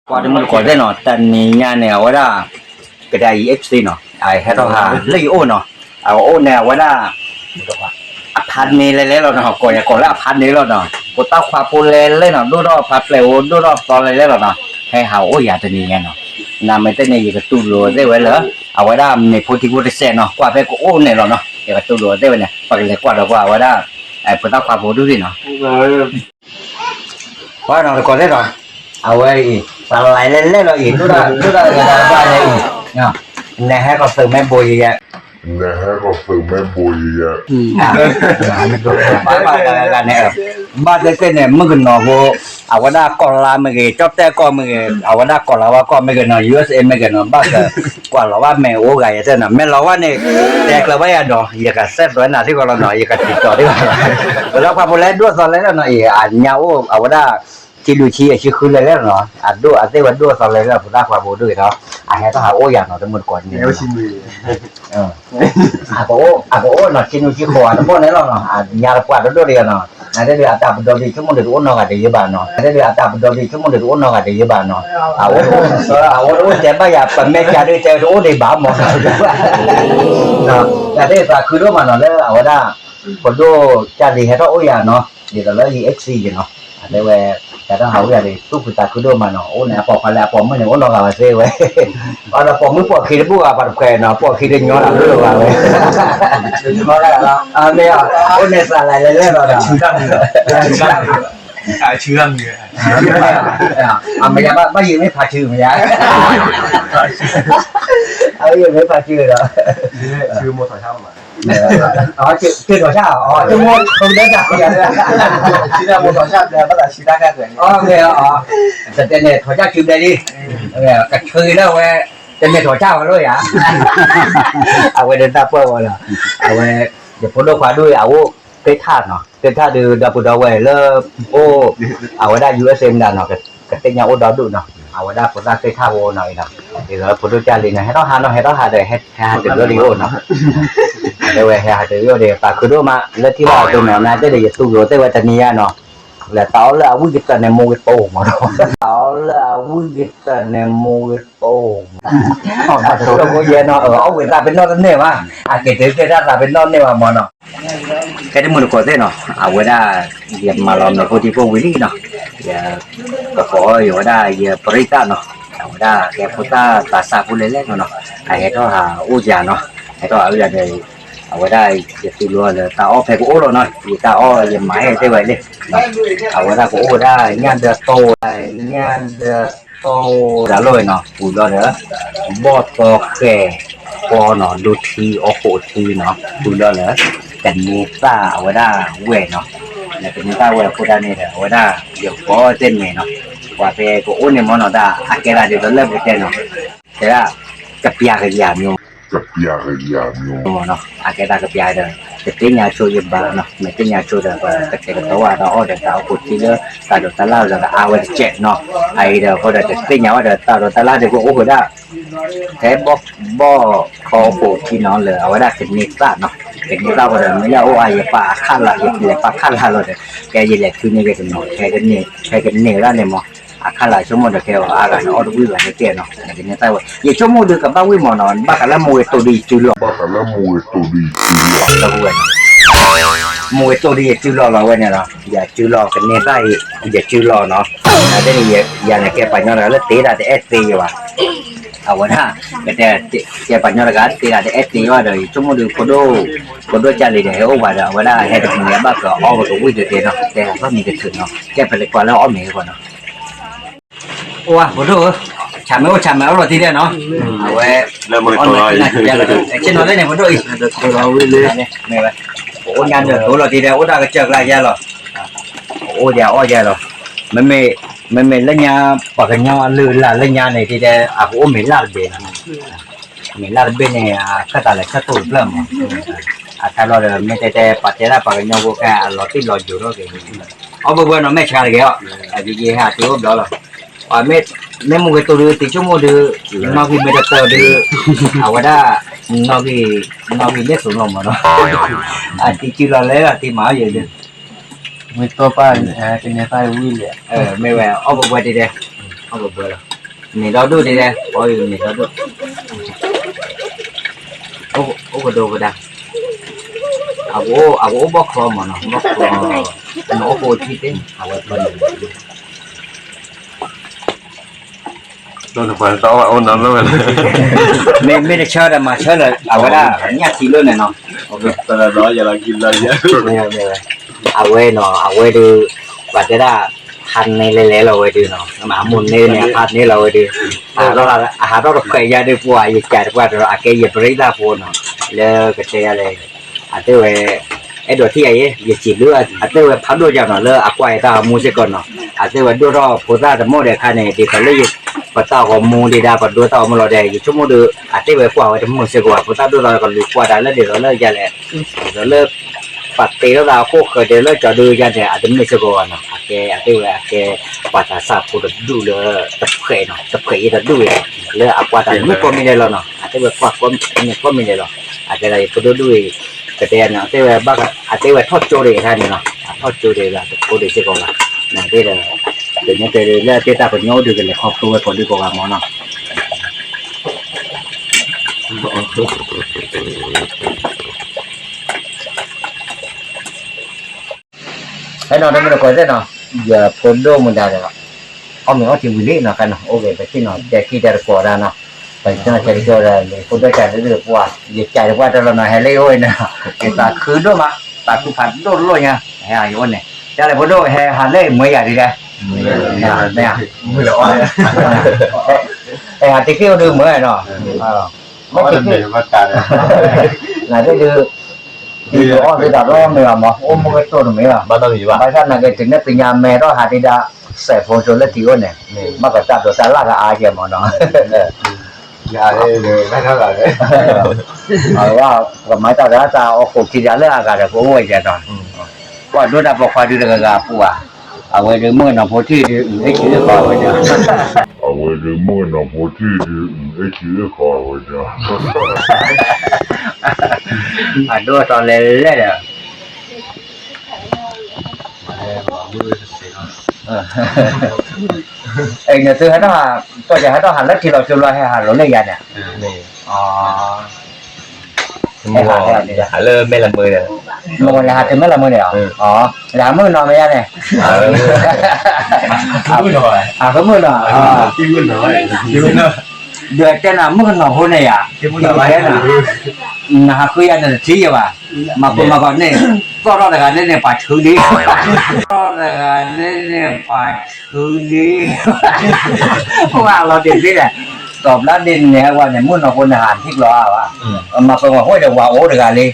ပှၤတမုၢ်တကိးသ့ၣ်နီၤ တနံၤညါန့ၣ် အဝဲဒၣ် ကဒါအံၤ FC နီၤ အဟဲထီၣ်ဟးလၢယအိၣ်နီၤ အအိၣ်န့ၣ် အဝဲဒၣ် အဖးန့ၢ်လဲၤလဲၤလီၤနီၤ ကိးယၤကိးလၢအဖးန့ၢ်လီၤနီၤ ဖိသၣ်ခွါဖိလဲၤလဲၤနီၤ ဒိၣ်ထီၣ်ဖးပျဲၢ်ဧိၤ ဒိၣ်ထီၣ်သီလဲၤလဲၤလီၤနီၤ ဟဲဟးအိၣ်ယၤတနံၤညါနီၤ နမ့ၢ်သ့ၣ်န့ၣ် ယကတူၢ်လိာ်သ့ၣ်ဝဲလၢ အဝဲဒၣ်မ့ၢ်ဖိထံဖိတစဲးနီၤ ကွၢ်ဖဲကအိၣ်န့ၣ်လီၤနီၤ ယကတူၢ်လိာ်သ့ၣ်ဝဲန့ၣ် ပကလဲၤကွၢ်ဒီးကွၢ်အဝဲဒၣ် ဖိသၣ်ခွါဖိဒူၣ်သ့ၣ်နီၤ ပှၤနီၤတကိးသ့ၣ်နီၤ အဝဲအံၤ သးလဲၤလဲၤလီၤအံၤ ဒိၣ်ဒၣ်ဒိၣ်ဒၣ်ဂၤဒၣ်ဘၣ်န့ၣ်အံၤ နဟဲကီၢ်သုးမ့ၢ်ဘိယဲယဲ နဟဲကီၢ်သုးမ့ၢ်ဘိယဲယဲ ဘၣ်ဂၤဂၤန့ၣ် ဘၣ်သ့ၣ်သ့ၣ်န့ၣ် မုၣ်ကနီၤဖိ အဝဲဒၣ်ကီၢ်လါမ့ၢ်ဂ့ၤ ကၠီၣ်တဲၣ်ကီၢ်မ့ၢ်ဂ့ၤ အဝဲဒၣ်ကီၢ်လါဝါကီၢ်မ့ၢ်ဂ့ၤနီၤ ယူအ့စ့မ့ၢ်ဂ့ၤနီၤ ဘၣ်သ့ၣ် ကွၢ်လီၤဘၣ်မ့ၢ်အိၣ်ဂၤယဲသ့ၣ်နီၤ မ့ၢ်လီၤဝဲန့ၣ် တဲကျၢၤဘၣ်ယၤဒီး ယကစဲးသွဲနၤထံကီၢ်လီၤနီၤ ယကတံာ်တီၤထံကီၢ်လီၤ ပသးပှၢ်ဖိလဲၤဒိၣ်သီလဲၤလီၤနီၤအံၤ အညါအိၣ်အဝဲဒၣ် ခံလူၤဆံယဲၢ်ဆံဃုလဲၤလဲၤလီၤနီၤ အဒိၣ်အသ့ၣ်ဝဲဒိၣ်သီလဲၤလီၤ ပသးပှၢ်ဖိဒိၣ်အံၤဒီး အဟဲထီၣ်ဟးအိၣ်ယၤနီၤ တမုၢ်တကိးန့ၣ် အကအိၣ်အကအိၣ်နီၤ ဆံနူဆံဃိးတဘိန့ၣ်လီၤနီၤ အညါတပှၢ်တဒိၣ်တဂ့ၤနီၤ နတဲဒုးအတၢ်ပဒီဒုး ဆိကမိၣ်ဒုးတအိၣ်နီတဂၤတယုၢ်ဘၣ်နီၤ နတဲဒုးအတၢ်ပဒီဒုး ဆိကမိၣ်ဒုးတအိၣ်နီတဂၤတယုၢ်ဘၣ်နီၤ အအိၣ်တအိၣ်တဲဘၣ်ယၤ ပမ့ၢ်ကးဒုးတဲတအိၣ်ဒံးဘၣ်မးနီၤ တၢ်သ့ၣ်သးခုဒိၣ်မးနီၤ လၢအဝဲဒၣ် ပဒိၣ်ကၢ်လံၤဟဲထီၣ်အိၣ်ယၤနီၤ ဒ်သိးလၢယ FC ယနီၤ အတဲဝဲ ဟဲထီၣ်ဟးအိၣ်ယၤန့ၣ် သူၣ်ဖှံသးခုဒိၣ်မးနီၤ အိၣ်န့ၣ် အပိာ်ခွါလၢအပိာ်မုၣ်န့ၣ် အိၣ်နီတဂၤဝဲသ့ဝဲ အဒီးပိာ်မုၣ်ပိာ်ခံတဘူၣ်ဂၤပှၤတဖှဲးနီၤ ပိာ်ခံတညီလၢ်လၢ်ဘၣ်ဝဲ မ့ၢ် အိၣ်န့ၣ်သးလဲၤလဲၤလဲၤလီၤဒီး အမ့ၢ်ယၤဘၣ်ယံာ်မ့ၢ်ဖးထုမ့ၢ်ယၤ အဝဲယံာ်မ့ၢ်ဖးထုဒီး ထုထီၣ်ဆၣ်အီၤ ထုမိၢ်ထီၣ်ဆၣ် ဘၣ်သးဆံတၢ်ကဲ တတဲန့ၣ် ထီၣ်ဆၣ်ထုဘျဲလံ ကဆှၢက့ၤလၢဝဲ တမ့ၢ်ထီၣ်ဆၣ်ဝဲလီၤယၤ အဝဲဒၣ်တၢ်ပၢၢ်ဝဲလီၤ အဝဲ ယဖိဒိၣ်ခွါဒိၣ်အံၤ အအိၣ်သ့ၣ်ထၣ်နီၤ သ့ၣ်ထၣ်ဒုး ဒီပုၢ်ဒီဝဲၢ်လၢ အိၣ် အဝဲဒၣ် ယူအ့စ့ မတၤနီၤ ကသ့ၣ်ညါအိၣ်ဒီဒူၣ်နီၤ အဝဲဒၣ်ဖိသၣ်သ့ၣ်ထၣ်ဖိနီၤအံၤနီၤ ဒ်သိးလၢဖိဒိၣ်ကၢ်လံၤန့ၣ် ဟဲထီၣ်ဟးနီၤ ဟဲထီၣ်ဟးဒီး ဟဲဟးတုၤလၢလံအိၣ်နီၤ အဝဲဟဲဟးတုၤလံအိၣ်ဒီး သးခုဒိၣ်မး လၢထံၣ်ဘၣ်အသိးနီၤ နတဲဒီး ယသူၣ်လိာ်သ့ၣ်ဝဲတနံၤညါနီၤ လဲၤသးအီၣ်လၢအဝံၣ်ကတၢၢ်န့ၣ် မိၢ်ဂ့ၤတိၢ်မးနီၤ သးအီၣ်လၢအဝံၣ်ကတၢၢ်န့ၣ် မိၢ်ဂ့ၤတိၢ် အတၢ်ကယဲနီၤ အီၣ်ဝံၣ်သးပ့ၤနီၣ်တန့ၢ်ဘၣ် အက့ၤတုၤကဲတၢ်သးပ့ၤနီၣ်န့ၢ်ဘၣ်မးနီၤ ဖဲတမုၢ်တကိးသ့ၣ်နီၤ အဝဲဒၣ် ယမၤလီၤမ့ၢ်ဖိဒံဖိဝံၤလံနီၤ ယ ကကိးအီၤ ယဝဲဒၣ်ယပရံသၣ်နီၤ အဝဲဒၣ်ကဲဖိသၣ်သးစၢ်ဖိလဲၣ်လဲၣ်နီၤ အဟဲထီၣ်ဟးအိၣ်ယၤနီၤ ဟဲထီၣ်ဟးအိၣ်ယၤဒီး အဝဲဒၣ်ယသူၣ်လီၤလၢတၢ်အီၣ်ဖဲကအိၣ်လီၤနီၤ ယတၢ်အီၣ်ယမၤဟဲသ့ၣ်ဝဲလံ အဝဲဒၣ်ကအိၣ်ဝဲဒၣ်ညၣ်ဒၢတိၢ် ညၣ်ဒၢတိၢ်ဒၣ်လိၣ်ဝဲနီၤ ပူၤလီၤဒီး ဘီၣ်သီဃဲၤ ဃီနီၤ ဒိထံအီခိၣ်ထံနီၤ ပူၤလီၤလၢ ကန့ၢ်သၣ်အဝဲဒၣ်ဝဲၢ်နီၤ လၢကန့ၢ်သၣ်ဝဲၢ်အဃိဒၣ်န့ၣ်ဒီး အဝဲဒၣ်ယကိးသ့ၣ်မဲာ်နီၤ ပှၤဖဲကအိၣ်န့ၣ်မးနီၤ တၢ်အကဲဒၣ်ဒ်သိးလၢပကတဲနီၤ တဲဒၣ် ကပျၤကယၤမၠိ ကပျၤကယၤမၠိ အကဲဒၣ်ကပျၤဒီး တသ့ၣ်ညါဆိယဘၣ်နီၤ မ့ၢ်သ့ၣ်ညါဆိဒီး ပကတဲာ်ကတီၤဝဲဒီးအီၣ်ဒီးတၢ်အိၣ်ဖှိၣ်ထံလၢ တၢ်ဒိးတၢ်လၢ်ဒီးကအါဝဲတစဲးနီၤ အအံၤဒီးအဃိဒီး တသ့ၣ်ညါဝဲဒီးတၢ်ဒိးတၢ်လၢ်ဒီးကအိၣ်ဃုာ်ဒၣ် ဖဲဘီၣ်ခီအိၣ်ဖှိၣ်ထံနီၤ လၢအဝဲဒၣ်ကန့ၢ်သၣ်နီၤ ကန့ၢ်သၣ်ဃီဒီး မ့ၢ်လၢအအိၣ်အါ ယပာ်အခၣ်လၢ် ယပာ်အခၣ်လၢ်လီၤဒီး ကဲယလဲၤထုးန့ၢ်က့ၤတနီၤ ခဲကန့ၢ်ဝဲဒၣ်န့ၣ်မး အခၣ်လၢ်ဆိကမိၣ်ဒီး ကဲအီၤအါဂၤန့ၣ် အီၣ်တဝံၣ်ဘၣ်န့ၣ်ကဲနီၤ ကန့ၢ်သၣ်ဝဲ ယဆိကမိၣ်ဒုးကဘၣ်ဝံၣ်မးနီၤ ဘၣ်ဃးလၢမိၢ်ဂ့ၤတိၢ်ဒုးယစုလီၤ လၢပဝဲ မိၢ်ဂ့ၤတိၢ်ဒုးယစုလီၤလီၤဝဲန့ၣ်လီၤ ယစုလီၤကန့ၢ်သၣ်အံၤ ယစုလီၤနီၤ တၢ်န့ၣ် ယၤန့ၣ်ကဲပှၤကညီတဂၤလၢသ့ဒၣ်တအဲၣ်သ့ယၤဘၣ် အဝဲဒၣ် ကတဲ ကဲပှၤကညီတဂၤသ့ဒၣ်တအဲၣ်သ့ယၤဘၣ်ဒီး ယဆိကမိၣ်ဒုး ဖိဒိၣ် ဖိဒိၣ်ကၢ်လံၤဒီး ဟဲအိၣ်ဘၣ်ဒီး အဝဲဒၣ်ဟဲတမံၤဘၣ်ကအီၣ်ဝဲကဝံၣ်တသ့နီၤ တဲဘၣ်မံၤတချုးနီၤ ကဲပလဲၤကွၢ်လၢအီၣ်မ့ၤအဂီၢ်နီၤ အိၣ်ဝဲ ဖိဒိၣ်ဧၢ ဆၣ်မ့ၢ်အိၣ်ဆၣ်မ့ၢ်အိၣ်လီၤတံၢ်ဒဲးနီၤ အဝဲ ဆ့ၣ်နီၤသ့ၣ်န့ၣ် ဖိဒိၣ်အံၤ မ့ၢ်ဝဲ ပအိၣ်ညါဒီးတိၢ်လီၤတံၢ်ဒဲး အိၣ်ဒၣ်ကစၢၢ်ကျါယဲလီၤ အိၣ်ယဲအီၣ်ယဲလီၤ မ့မ့ၢ် မ့မ့ၢ်လၢညါ ပှၤကညီအလုၢ်အလၢ်လၢညါန့ၣ် တံၢ်ဒဲး အကအိၣ်မ့ၤလၢ်တဘ့ၣ်နီၤ မ့ၤလၢ်တဘ့ၣ်န့ၣ် အခၢၣ်သးလဲၤဆၢထၢၣ်တဖျၢၣ်မး အခါလီၤဒီး မ့ၢ်တဲတဲ ပှၤတဲဒၣ်ပှၤကညီဖိခဲ အလီၤတံၢ်လီၤယိာ်ထီၣ်က့ၤ အီၣ်ဘၣ်ဘၣ်နီၤ မဲာ်ဆှးတဂ့ၤအီၤ အယဟးတုၤအိၣ်ဘျီလီၤ ပှၤမ့ၢ်မူဂ့ၤတိၢ်ဒုး တံၤဆိကမိၣ်ဒုး နီၣ်ဂံၢ်မ့ၢ်တတၢၢ်ဒုး အဝဲဒၣ် နီၣ်ဂံၢ် နီၣ်ဂံၢ်လၢစိၤလီၤမးနီၤ အတံၤစုလီၤလဲၣ်လီၤ တံၤမၤအီၣ်ယိာ်ဒုး မ့ၢ်တီၢ်ပၢ် ကန့ၢ်သၣ်ဝံၣ်လဲၣ် မ့ၢ်ဝဲ အီၣ်ဘၣ်ဘၣ်တံၢ်ဒဲး အီၣ်ဘၣ်ဘၣ်လီၤ မ့ၢ်ဒီဒိၣ်ဒ်လဲၣ်, ပအီၣ်မ့ၢ်ဒီဒိၣ်, အိၣ်ကဒိကဒါ, အကအိၣ်ဘီၣ်ချီမးနီၤ, ဘီၣ်ချီ, နအိၣ်ဃိထံသ့ၣ်, အဝဲဖျီန့ၣ် မ့ၢ်တဆၢဒီးမၤဆၢလၢ အဝဲဒၣ်ညၣ်ထံလၢန့ၣ်နီၤ, အဝဲနီၤ အဝဲဒုး ပှၤတဲဒၣ် ဟးနဲလဲၤလဲၤလီၤဝဲဒုးနီၤ, အမိၢ်န့ၣ်န့ၣ် ဟးနဲလီၤဝဲဒုး, အဟးထီၣ်တခွဲးယါဒုးပှၤ ယကးတပှၢ်တဒီး အကဲယပရံသၣ်ဖိနီၤ, လၢကတဲယၤလဲၣ်, အတဲဝဲ အဲၣ်ဒိးထံၣ်ယၤယဲ ယစံးဘျုး အတဲဝဲဖးဒိၣ်ယၤနီၤ လၢအကွၢ်ယတၢ်ဂီၤမူစ့ၢ်ကီးနီၤ, အတဲဝဲဒိၣ်ထီၣ်ဖိသၣ်တမီၢ်ဒီးအခါန့ၣ် ဒ်သိးလၢယ ပတၢ်ဂီၤမူဒံးဒၣ် ပဒိတၢ်ဂီၤမူလီၤဒီး ယဆိကမိၣ်ဒီး အတဲဝဲကွၢ်ဝဲတမုာ်စ့ၢ်ကီးဘၣ် ဖိသၣ်ဒိၣ်ထီၣ်ကလူၤကွၢ်တၢ်လၢဒ်သိးလၢယၤလဲၣ်, ဒ်သိးလၢ ပှၤတဲထီၣ်သးအခိၣ်ဃၢၤဒဲးလၢကၠီဒုယၤန့ၣ် အတမ့ၢ်စ့ၢ်ကီးဘၣ်နီၤ, အကဲ အတဲဝဲအကဲ ပှၤသးစၢ်ဖိတဒူၣ်လၢ တဖှဲးနီၤ တဖှဲးအံၤတဒူၣ်အံၤ လၢအကွၢ်တၢ်မ့ၢ်ကိးမံၤဒဲးလီၤနီၤ, အတဲဝဲကွၢ်ကိးမံၤဒဲးလီၤ, အကဲဒၣ်ယဖိဒိၣ်ဒူၣ်အံၤ ကတဲယၤန့ၣ် အတဲဝဲဘၣ် အတဲဝဲထီၣ်ကၠိဒံးအခါန့ၣ်နီၤ, အထီၣ်ကၠိဒံးလၢတကိးဒံးစ့ၢ်ကီးဘၣ်, နတဲဒီး ပမ့ၢ်တဲဒ်လၢအတဲတၢ်ပညိၣ်အိၣ်ဒုးကလဲၤခီဖျိဝဲကိးဒံးကိးဂၤမးနီၤ ဖဲနီၤ တမ့ၢ်တကိးသ့ၣ်နီၤ, ယဖိဒိၣ်မူဒါဒီး အီၣ်မ့ၤအီထံဝံၤလံနီၤ ခါနီၤ အိၣ်က့ၤပထံၣ်နီၤ တဲခံတဲတကိးဒၣ်နီၤ, ပထံၣ်နီၤတဲတကိးဒီး ဖိဒိၣ်ကးဒုးပှၤ ယကးတပှၢ်တလီၤနီၤ ဟဲလၢယအိၣ်အံၤနီၤ, ယသးခုဒိၣ်မး သးခုဖးဒိၣ်တလိၣ်ညါ ဟဲယအိၣ်န့ၣ် တၢ်လဲၤဖိဒိၣ်ဟဲဟးလၢမွဲယၤဒံးဒၣ် မ့ၢ် ဟဲဟးတက့ၢ်အိၣ်ဒုးမွဲနီၤ, မ့ၢ်တက့ၢ် နဒုး တံၤဒုးအီၣ်သ့တၢ်ဘၣ်မ့ၢ်ဘၣ်မး အိၣ်မူကတိၢ်တမ့ၢ်ဘၣ်, ဘၣ်ဆၣ်နာ်က့ တုၤန့ၣ်ပညါမဲထီၣ်ဟးဒံးဒၣ် စဲးဖိစိၤလၢတံၤအိၣ်န့ၣ်, ဘၣ်ကစၢ်ဒိးတၢ်လၢ်ကအါကဲမးနီၤ, အဝဲ ပကမၤတၢ်ကရၢတၢ်အီၣ်ဃိးခံဂၤလၢအဂၤဒီး ကအိၣ်ဝဲယဲနီၤ, ပှၤဒိၣ်တၢ်ပိာ်ခွါဒုးတဂၤဂၤအပူၤဧါ, အဝဲဒုးမုၣ်ကနီၤဖိထံၣ်ဒုး အ့ၣ်ဆံအ့ၣ်ဃီဝဲဒၣ် အဝဲဒုးမုၣ်ကနီၤဖိထံၣ်ဒုး အ့ၣ်ဆံအ့ၣ်ဃီဝဲဒၣ် အဒိၣ်အထီလဲၣ်လဲၣ်ဒီး နသုဟဲထီၣ်ဟး ကၠီယဟဲထီၣ်ဟးလၢထံလီၤကၠိလီၤ ဟဲဟးလီၤလၢယၤန့ၣ်, ဟဲဟးလၢမဲၢ်လးမုၢ်ဒီး, လဲၤဟးတုၤမဲၢ်လးမုၢ်န့ၣ်, လဲၤဟးမုၣ်ကနီၤမ့ၢ်ယါန့ၣ်, အကမုၣ်နီၤ, ဒီးတဲနၤမုၣ်ကနီၤဖိန့ၣ်ယါ, နဟးဃုယၤန့ၣ်တထံၣ်ယဘၣ်, မၤပိမၤကီၢ်န့ၣ်, သီၣ်ထီၣ်တဂၤန့ၣ်န့ၣ် ပှၤဆှၢလံ, သီၣ်ထီၣ်တဂၤန့ၣ်န့ၣ် ပှၤဆှၢလံ, ပှၤလီၤတံၢ်သ့ဒီး, တီၢ်ဘျါဒ့န့ၣ်ဟဲဝဲန့ၣ် မုၣ်ကနီၤဖိန့ၣ်ဟးထံကျိၤအါဘၣ်, မၤပိမၤဃိဒီးဝၤအိၣ်တဂၤလံ,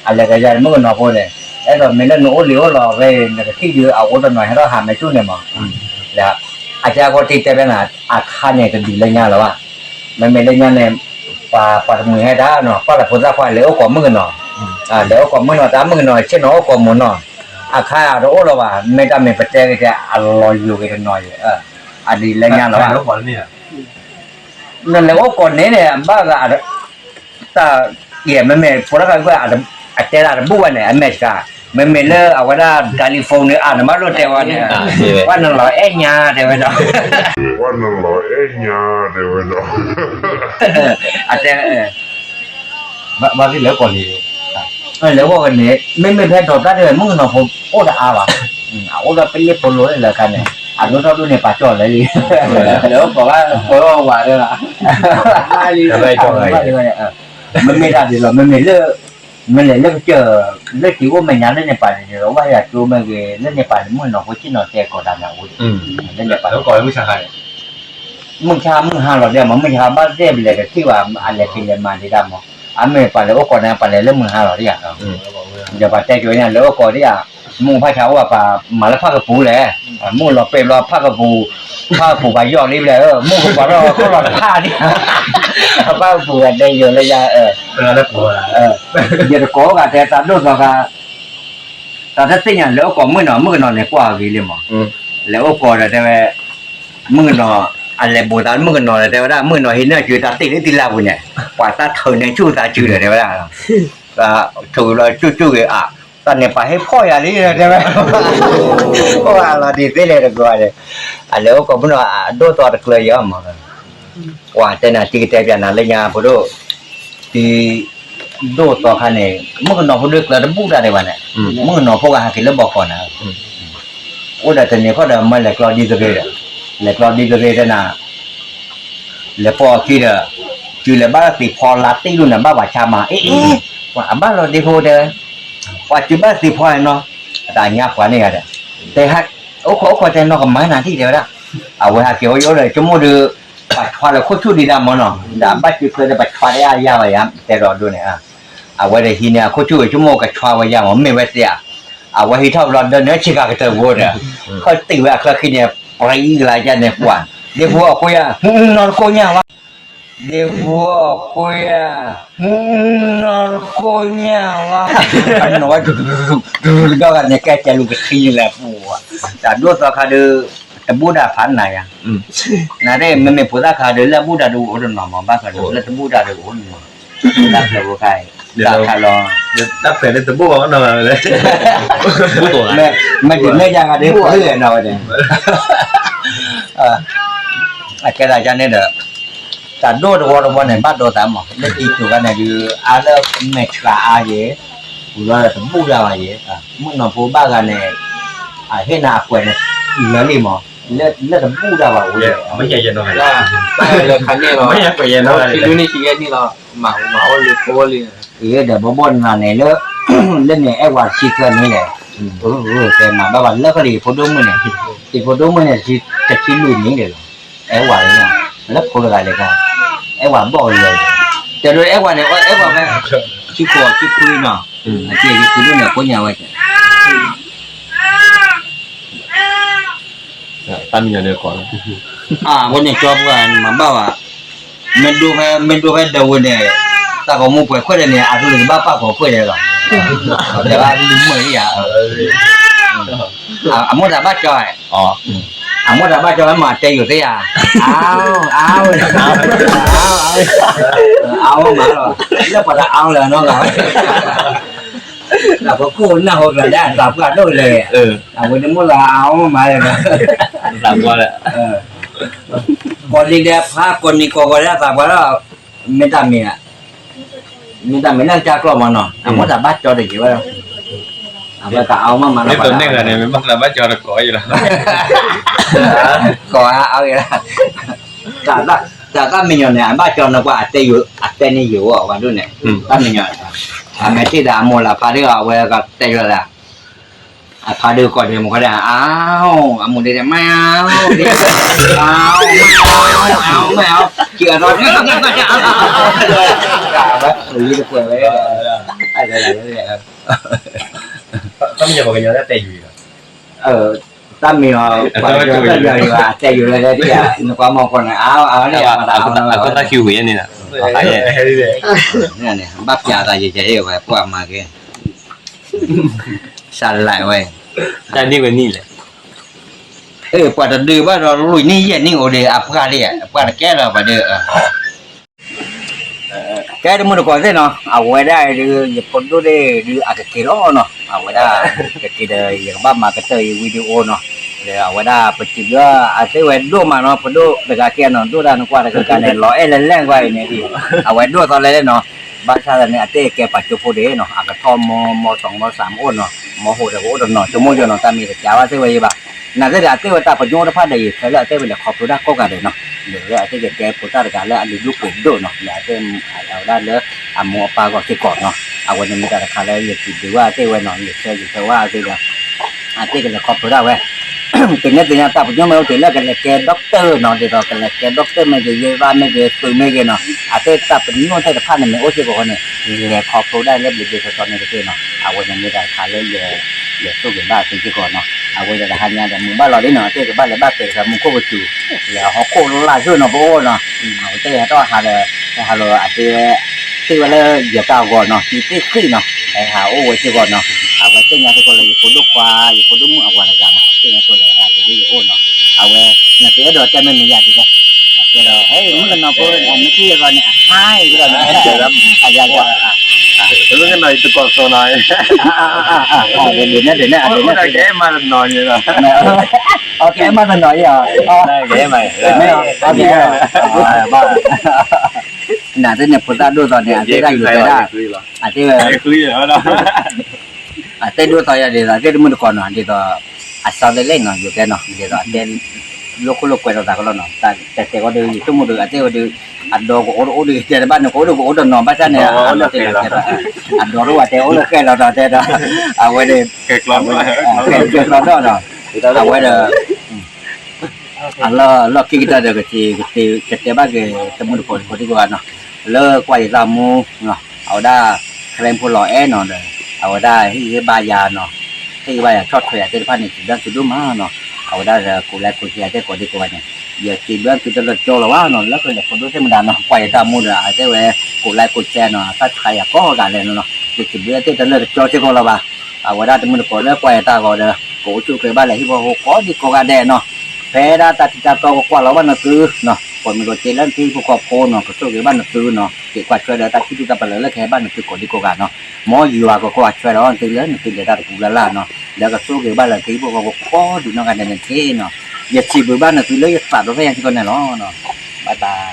အလဲၤကယၤမုၣ်ကနီၤဖိန့ၣ်, အဲၣ်ဒိးမ့ၢ်လၢနအိၣ်လံအိၣ်လီၤဖဲ နကထံၣ်ဒုးအအိၣ်တနီၤဟဲထီၣ်ဟးမဲာ်ဆူၣ်န့ၣ်မး, လၢ အကါဂီၢ်တံၢ်တဲဖဲန့ၣ် အခါန့ၣ်တဒုးလၢညါလၢၤဘၣ်, မ့မ့ၢ်လၢညါန့ၣ်, ပှၤ ပှၤတမှံၤဟဲဒၣ်နီၤ ကွၢ်လၢဖိသၣ်ခွါလဲၤအိၣ်ကိးမုၣ်ကနီၤ, လဲၤအိၣ်ကိးမုၣ်ကနီၤ တၢ်မုၣ်ကနီၤဆ့ၣ်နီၤအိၣ်ကိးမုၣ်နီၤ, အခါတအိၣ်လၢၤဘၣ် မ့ၢ်တၢ်မ့ၢ်ပတဲက့ၤတဲအလီၤယိာ်က့ၤတနီၤယဲ, အဒုးလၢညါလၢၤဘၣ်, နလဲၤအိၣ်ကိးန့ၣ်န့ၣ် ဘၣ်ဂၤ တၢ် ယဲၢ်မ့မ့ၢ် ဖိတၢ်ခါ အတဲဒၣ်တဘူၣ်ဘၣ်န့ၣ် အမဲာ်တခါ, မ့မ့ၢ်လၢအဝဲဒၣ် telephone န့ၣ် အနဘၣ်လိၣ်တဲဝဲန့ၣ်, ပှၤနလီၤအဲၣ်ညါတဲဝဲဒီး, ပှၤနလီၤအဲၣ်ညါတဲဝဲဒီး, အတဲ ဘၣ်သ့ၣ်လဲၤအိၣ်ကိးန့ၣ်, လဲၤအိၣ်ကိးန့ၣ် မ့မ့ၢ်ဖဲဒိးတၢ်ဒ်မုၣ်ကနီၤဖိအိၣ်တအါဘၣ်, အအိၣ်ဒီးပလ့ၣ်ဖိလိၤလၢအခါန့ၣ် အဒိၣ်ထီၣ်ဒိၣ်န့ၣ်ပာ်ကၠီၣ်လၢလံ, လဲၤအိၣ်ကိးဘၣ်ကိးဝဲဒၣ်, မ့မ့ၢ်တၢ်ဒ်သိး မ့မ့ၢ်လၢ မ့ၢ်လဲၤလၢကစၢၢ် လၢထံအိၣ်မဲာ်ညါလၢန့ၣ်ပာ်န့ၣ် ဝဲယၤကၠိမ့ၢ်ဂ့ၤ လၢန့ၣ်ပာ်န့ၣ် မုၣ်ကနီၤဖိဆ့ၣ်နီၤတဲကိးတၢ်န့ၣ်အိၣ်, လၢန့ၣ်ပာ် မုၢ်ဆါမုၢ်ဟါလီၤဒ်မး မုၢ်ဆါဘၣ်သ့ၣ်လဲၤကထံၣ်ဘၣ် အလဲၤက့ၤလဲၤမၤဒံးဒၣ်မး, အမ့ၢ်ပှၤလဲၤအိၣ်ကိးန့ၣ် ပှၤလဲၤလၢမုၢ်ဟါလီၤဒ်ဧါ, ဒီးပှၤတဲက့ၤဝဲညါ လဲၤအိၣ်ကိးဒ်ဧါ, မုၢ်ဖးဆါအိၣ်ဘၣ် ပှၤမၤလၢဖၣ်ကပူၤလဲၣ်, မုၢ်လီၤပဲာ်ဘျီဖၣ်ကပူၤ, ဖၣ်ကပူၤပှၤယီၢ်လံဘျဲၣ် မုၢ်ကပၤထီၣ်ခီၣ်လီၤတဖၣ်ဒ်, ဖၣ်ကပူၤပှၤတဲယိာ်လၢယၤ, ယတကိးဂၤတဲတၢ်ဒိၣ်သီခါ တၢ်တသ့ၣ်ညါ လဲၤအိၣ်ကိးမုၣ်ကနီၤ မုၣ်ကနီၤန့ၣ်ကွၢ်ဂ့ၤလံမး, လဲၤအိၣ်ကိးဒီးတဲဝဲ, မုၣ်ကနီၤ, အလဲၤဘူးသးမုၣ်ကနီၤဒီး တဲဝဲဒၣ် မုၣ်ကနီၤဟံးန့ၢ်စုတၢ်တ့ၢ်လၢတံၢ်လၢပူၤန့ၣ်, ပှၤတၢ်ထုးန့ၢ်ဆူၣ်သးစုဒီး တဲဝဲဒၣ်, ထုးလီၤဆူၣ်ဆူၣ်ဂ့ၤအါ, တၢ်န့ၣ်ပှၤဟ့ၣ်ဖီၣ်ယၤလံ တဲဝဲ, အိၣ်အလီၤဒ်သ့လဲၣ်တကိးန့ၣ်, အလဲၤအိၣ်ကိးမုၢ်နီၤ အဒိၣ်သီတကျၢၤယဲၢ်မး, ပှၤတဲနၤတံၤကတဲပျးနၤလၢညါဖိဒိၣ်, တံၤဒိၣ်သီခါန့ၣ် မုၣ်ကနီၤဖိဒိၣ်ကျၢၤတဘူၣ်တၢ်ဒံးဘၣ်န့ၣ်, မုၣ်ကနီၤဖိဂၤဟးက့ၤလၢဘီကီးနၤ, အိၣ်ဒီးတနံၤခီဒီးမၢလဲၤကျီဒ်သဂ့ၤဒီး, လဲၤကျီဒ်သဂ့ၤတဲနၤ လဲၤပိာ်အခံဒီး, တုၤလဲၤဘၣ်သ့ၣ်ဖီလါတံၢ်ဒိၣ်န့ၣ် ဘၣ်ပှၤဆါမၤ အ့ၣ်အ့ၣ်, ပှၤအဘၣ်လီၤဒ့ဖိတဲ, ပှၤတုၤဘၣ်သ့ၣ်ဖီနီၤ, တၢ်ညါပှၤန့ၣ်ဂၤဒီး, တဲ, အိၣ်ခိးအိၣ်ခိးတဲနီၢ်ကမၤနၤထံၣ်တဲဝဲဒၣ်, အဝဲဟးက့ၤအိၣ်ယအိၣ်ဒီး ဆိကမိၣ်ဒီး, ပှၤဆွါလၢခိၣ်ဆူၣ်ဒံးဒၣ်မးနီၤ, ဒီးအဘၣ်စုချၢဒီးပှၤဆွါတၢ်အါယါဘၣ်ယါ တဲဒီးဒိၣ်န့ၣ်, အဝဲဒီးဟံးန့ၢ်အခိၣ်ဆူၣ် ဆိကမိၣ်ကဆွါဝဲယါမး မ့ၢ်ဝဲတ့ၢ်ဧါ, အဝဲဟံးထီၣ်ဘျီဒီးန့ၣ်ဆ့ကၤကတၢၢ်ဖိဒီး, ခီၣ်တံၢ်ဝဲအချၢခံန့ၣ် ပှၤအံၤကလါယါန့ၣ်ပှၤ, ဒ့ဖိအခိၣ်ယါ, နီၢ်တကိၢ်ညါဝါ ဒ့ဖိအခိၣ်ယါ, နီၢ်တကိၢ်ညါဝါ, နီၢ်ဝဲ, တဂၤန့ၣ် ကဲကဲလူၤကထံၣ်လဲၣ်ပူၤ, တၢ်ဒိၣ်သီခါဒီး, တဘူၣ်ဒၣ်ဖးနၤယါ, နသ့ၣ်မ့မ့ၢ်ဖိသၣ်ခါဒီး လၢအဘူၣ်တၢ်ဒီးအိၣ်တနီၤမး ဘၣ်ဃးဒီး လၢတဘူၣ်တၢ်ဒီးအိၣ်တနီၤ, တၢ်ဖျၢၣ်ဖိခါအံၤ, တၢ်ခါလီၤ, တၢ်ဖျၢၣ်လၢတဘူၣ်ဘၣ်နီၤ, မ့ၢ်ဒုးမ့ၢ်ယါဂၤဒ်ဖိလၢနီၤဝဲန့ၣ် အကဲဒၣ်ယါန့ၣ်ဒီး, တၢ်ဒိၣ်တဝီတဝီန့ၣ် ဘၣ်ဒိသးမး လၢတံၤစိၤဂၤန့ၣ်ဒုး အါလၢမဲာ်ဆှးအါယဲ, ပူၤလီၤတဘူၣ်ဒၣ်ဘၣ်ယဲ, မုၣ်ကနီၤဖိဘၣ်ဂၤန့ၣ်, အဟ့ၣ်နၤအကွဲးန့ၣ်, လၢလံမး, လၢတဘူၣ်ဒၣ်ဘၣ်အိၣ်, လၢခါန့ၣ်လီၤ, ထံဒုန့ၣ်ထံဂဲန့ၣ်လီၤ, မၤမၤအိၣ်လံဖိလံ, အ့ဒီးဘီဘီနၤန့ၣ်လၢ, လၢန့ၣ်အဲၣ်ဝဲတဆံသၢနံၣ်လဲၣ်, တဲမၤဘၣ်ဘၣ်လၢကလံၤဖိဒိၣ်မုၣ်န့ၣ်, ယဖိဒိၣ်မုၣ်န့ၣ် တဆံလွံၢ်နံၣ်ဒံးလီၤ, အဲၣ်ဝဲလၢ, လၢဖိတဂၤလဲၤခါ, အဲၣ်ဝဲဘီၣ်လၢ, တဲဒိးအဲၣ်ဝဲန့ၣ် အဲၣ်ဝဲဖဲ, ဆံဃိးဆံခွံနီၤ, ဆံဃိးဆံခွံဒိၣ်န့ၣ် ဖိညါဝဲ တၢ်မံၤညီၤန့ၣ်ကီးလီၤ, အဝဲန့ၣ်ကၠီပှၤမၤဘၣ်ဘၣ်, မ့ၢ်ဒိဖဲ မ့ၢ်ဒိဖဲဒၢးဝဲန့ၣ်, တၢ်ဂီၤမူပှဲၤခွဲးဒီးန့ၣ် အကလုၢ်ကဘၣ်ပာ်ဖှိၣ်ခွဲးဒီးလီၤ, တဲဘၣ်လံမုာ်လံယၤ, အမိၢ်တၢ်ဘၣ်ကၠီ, အမိၢ်တၢ်ဘၣ်ကၠီဝဲမၤတဲယိာ်သ့ဧါ, အဝဲ, အဝဲမၤလီၤ, လၢပှၤတအါလၢၤနီတဂၤဝဲ တၢ်ပခိၣ်နၢ်ဟူကျါလၢအသးပှၢ်ဒိၣ်လဲၣ်, အဝဲန့ၣ်မိၢ်လၢအအီၣ်မးလၢၤ, သးပှၢ်လၢ, ကိးလံဒဲးဖးကိးနံၤကိးဂီၤလၢအသးပှၢ်လီၤ, မ့ၢ်တၢ်မ့ၢ်, မ့ၢ်တၢ်မ့ၢ်လၢကစၢ်ကျီၢ်မးနီၤ အမိၢ်တၢ်ဘၣ်ကၠီတယံာ်ဝဲလီၤ, အဝဲတၢ်အီၣ်မးမးလီၤ, မ့ၢ်တန့ၢ်ဂၤန့ၣ် မ့ၢ်ဘၣ်သးဘၣ်ကၠီတကိးအံၤလီၤ, ကိးအါအါဂ့ၤလီၤ, တၢ်တၢ်မံၤညီၤန့ၣ် အဘၣ်ကၠီနကွၢ်အတဲယိာ် အတဲန့ၢ်ယိာ်အီၤဝဲဒိၣ်န့ၣ်, တၢ်မံၤညီၤ, အမဲာ်ထံၣ်ဒီးအမိၢ်လၢဖးဒိၣ်အဝဲကတဲယိာ်လၢ, အဖးဒိၣ်ကိးဒံးမူၤခီဒၣ် အါ, အမိၢ်ဒ်န့ၣ် မ့ၢ်, မ့ၢ်, မ့ၢ်, ကံအီၤဒီး, ဝံတကွဲးဝဲ, တၢ်မံၤညီၤပှၤကညီၤတဲယိာ်လီၤ, တၢ်မံၤညီၤ, ပှၤကညီၤတဲယိာ်လီၤ, တဲယိာ်လီၤလၢဒ်ယၤ နကွၢ်မီၢ်ကီၢ်န့ၣ် အါ, အါန့ၣ်, အဃိသတး ဟံၣ်ဝံၤန့ၣ်လီၤ, ဘၣ်ပျးသးယဲၢ်ယဲၢ်ဝဲ ပှၤမၤက့ၤ, စးလဲဝဲ, တၢ်န့ၢ်ဝဲနံၣ်လဲၣ်, ပှၤတဒုးဘၣ်ဒီးလွံၢ်နံၣ်ယဲၢ်နံၣ်အိၣ်ဒီး အပှၢ်လံ, အပှၢ်တကဲလီၤပှၤဒီး ကဲတမုၢ်တကိးသ့ၣ်နီၤ အဝဲဒၣ်ဒုး ယဖိဒိၣ်သ့ၣ်ဒုးအကက့ၤလီၤနီၤ အဝဲဒၣ်ကက့ၤဒီး ယကဘၣ်မၤကတၢၢ်အံၤ video နီၤ ဒီးအဝဲဒၣ်ပစံးဘျုးအသ့ၣ်ဝဲဒိၣ်မးနီၤ ဖိဒိၣ်တဂၤကဲနီၤ ဒိၣ်တၢ်နကွၢ်တဂၤန့ၣ် လီၤအဲၣ်လဲၣ်လဲၣ်ကွၢ်အံၤန့ၣ်ဒုး အဝဲဒိၣ်သီလဲၣ်လဲၣ်နီၤ ဘၣ်ဆၣ်သနာ်က့ အသ့ၣ်ကဲပှၤကၠိဖိဒံးနီၤ အကထီၣ်မီ မီသွင်မီသၢ်မအိၣ်နီၤ မီဟိးဒီးကအိၣ်တနီၤ ကၠိမိၣ်ယိနီၤ တၢ်မံၤတကးဘၣ်သ့ၣ်ဝဲယဘၣ် နာ်သ့ၣ်ဒီးအသ့ၣ်ဝဲတၢ်ပညိၣ်တဖၣ်ဒီး ယဆၢလၢအသ့ၣ်ဝဲလဲၤခီဖျိတၢ်ကိးဂၤဒဲးနီၤ လၢအသ့ၣ်ကကဲဖိသၣ်တဂၤလၢအလုၢ်ဒိၣ်ပှ့ၤဒိၣ်နီၤ လၢအသ့ၣ်အဝဲဒၣ်လၢအမိၢ်အပၢ်ဂီၢ်စ့ၢ်ကီးနီၤ အဝဲန့ၣ်မ့ၢ်တၢ်တခါလၢယစံးဘျုးဘၣ်အသ့ၣ်ဝဲနီၤ ယဆၢယဆၢဝဲအသ့ၣ်ဒီး အသ့ၣ်ကလဲၤခီဖျိဒၣ်ဝဲ သ့ၣ်ညါသ့ၣ်ညါတၢ်ပညိၣ်မ့ၢ်အိၣ်တ့ၢ်လၢကလဲၤကဲ doctor နီၤ ဒ်သိးကလဲၤကဲ doctor မ့ၢ်ဂ့ၤ ယဲၢ်ဘၣ်မ့ၢ်ဂ့ၤ သုးမ့ၢ်ဂ့ၤနီၤ အသ့ၣ်တၢ်ပညိၣ်သ့ၣ်တဖၣ်န့ၣ်မ့ၢ်အိၣ်စ့ၢ်ကီးဃီန့ၣ် လဲၤခီဖျိဒၣ်လၢဘျ့ဘျ့ဆှီဆှီန့ၣ်တက့ၢ်နီၤ အဝဲန့ၣ်မ့ၢ်တၢ်တခါလၢယ ယဆိၣ်ဂ့ၤဘၣ်အသ့ၣ်စ့ၢ်ကီးနီၤ အဝဲဒီးတဟါညါဒီးမုၢ်ဘၣ်လီၤဒ်နီၤ အသ့ၣ်ကဘၣ်လဲၤဘၣ်ပဲာ်ကဆှီမူခိၣ်ကစူၤ လဲၤဟီၣ်ခိၣ်လၢ်ဆိၣ်နီၤ ပအိၣ်နီၤ အဝဲသ့ၣ်ဟဲထီၣ်ဟးဒီး ဟဲဟးလီၤအသ့ၣ် သ့ၣ်ဝဲလၢယတၢ်အဂီၢ်နီၤ သ့ၣ်ဃံၣ်နီၤ ဟဲဟးအိၣ်ဝဲစ့ၢ်ကီးနီၤ အဝဲသ့ၣ်ညါစ့ၢ်ကီးလၢယဖိဒိၣ်ခွါ ယဖိဒိၣ်မုၣ်အဝၤတဂၤနီၤ သ့ၣ်ညါစ့ၢ်ကီးဒီးဟဲဟးက့ၤလၢယအိၣ်နီၤ အဝဲ နကအဲၣ်ဒိးတဲမ့ၢ်မ့ၢ်ယၤဒ်လဲၣ် ကဲဒီး ဟဲ မုၣ်ကနီၤဖိ မ့ၢ်ထံၣ်အဂီၢ်န့ၣ် အဟါအံၤဒီး အယၤကီး တမ့ၢ်ကနီၤအံၤတကိးစိနီၤ, ဒ်န့ၣ်ဒ်န့ၣ် အဒ်န့ၣ် ကဲမၤတနီၤန့ၣ်လီၤ, ကဲမၤတနီၤအံၤ, နသ့ၣ်န့ၣ်ဖိသၣ်ဒိၣ်သိးန့ၣ် အသ့ၣ်တၢ်ယူၤတဲဒၣ်, အသ့ၣ်ဝဲ အသ့ၣ်ဒိၣ်သိးယၤဒ်သိး အသ့ၣ်တမုၢ်တကိးနီၤ ဒ်သိး အစီသ့ၣ်လဲၣ်နီၤ ယိၤတဲနီၤ ဒ်သိးအတဲ လိာ်ခိၣ်လိာ်ကွဲဒီးသးကလီနီၤ တၢ်တဲတဲကီးဒီး ယဆိကမိၣ်ဒီး အသ့ၣ်ဝဲဒီး အဒိကအိၣ်တအိၣ်ဒီး တဲတဘၣ်န့ၣ် ကအိၣ်ဒီးကအိၣ်တနီၤ ဘၣ်ဆၣ်န့ၣ် အဒိတဝဲတဲဒီး အဒိတဝဲတဲအိၣ်လၢဃဲလီၤဒီးတဲဒီး အဝဲဒီး ကဲကျီဒီးနီၤ အဝဲဒီး အလီၢ်ခံကတၢၢ်ဒီး ကတဲဘၣ်က့ၤ တမုၢ်တကိးကိးဒံကိးဂၤနီၤ လၢကွၢ်ယသးမူ အဝဲဒၣ် ခရံာ်ဖိလီၤအဲၣ်နီၤဒီး အဝဲဒၣ်ဟ့ၣ်ဂံၢ်ဟ့ၣ်ဘါယၤနီၤ ဟ့ၣ်ဂံၢ်ဘါယၤဆီၣ်ထွဲယၤသ့ၣ်တဖၣ်န့ၣ် စံးဘျုးသုဒိၣ်မးနီၤ အဝဲဒၣ်ဒီး ကိးlikeကိးshareယၤသ့ၣ်ကိးဒံကိးဂၤန့ၣ် ယစံးဘျုးသုတလၢတကၠီလီၤဘၣ်နီၤ လၢကလဲၤဖိဒိၣ်သ့ၣ်မတၤနီၤ ကွၢ်ယသးမူဒီး အသ့ၣ်ဝဲ ကိးlikeကိးshareနီၤ အသးဆါယၤကိးဂၤလဲၣ်နီၤ ယစံးဘျုးအသ့ၣ်တလၢတကၠီစ့ၢ်ကီးလီၤဘၣ် အဝဲဒၣ်တမုၢ်တကိးလၢကွၢ်ယတၢ်ဂီၤဒီး ကအိၣ်ဆူၣ်အိၣ်ချ့ဘၣ်လဲၤဟံၣ်ဖိဃီဖိကိးဒံကိးဂၤဒဲးနီၤ ဖဲဒၣ်တၢ်ထံတၢ်တီကကွၢ်လီၤဘၣ်နသု ကိးမံၤကိးက့လၢနသုဟံၣ်ဖိဃီဖိနီၤ ကဆိၣ်ဂ့ၤဘၣ်နသုနီၤ က့ၤကွၢ်ထွဲဒီးတၢ်ထံၣ်ဒူၣ်တၢ်ပလၢလၢကဟဲဘၣ်နသုကိးဒံကိးဂၤနီၤ မ်ယွၤကကွၢ်ထွဲဒီးနသုလၢနသုလဲၤတၢ်တပူၤလၢ်လၢ်နီၤ လၢကဆိၣ်ဂ့ၤဘၣ်လၢနသုဟံၣ်ဖိဃီဖိကိးဒံနီၢ်ဂၤဒဲးန့ၣ်တက့ၢ်နီၤ ယစံးဘျုးဘၣ်နသုလၢယသးဒီဖျၢၣ်ညါစ့ၢ်ကီးန့ၣ်လီၤ bye bye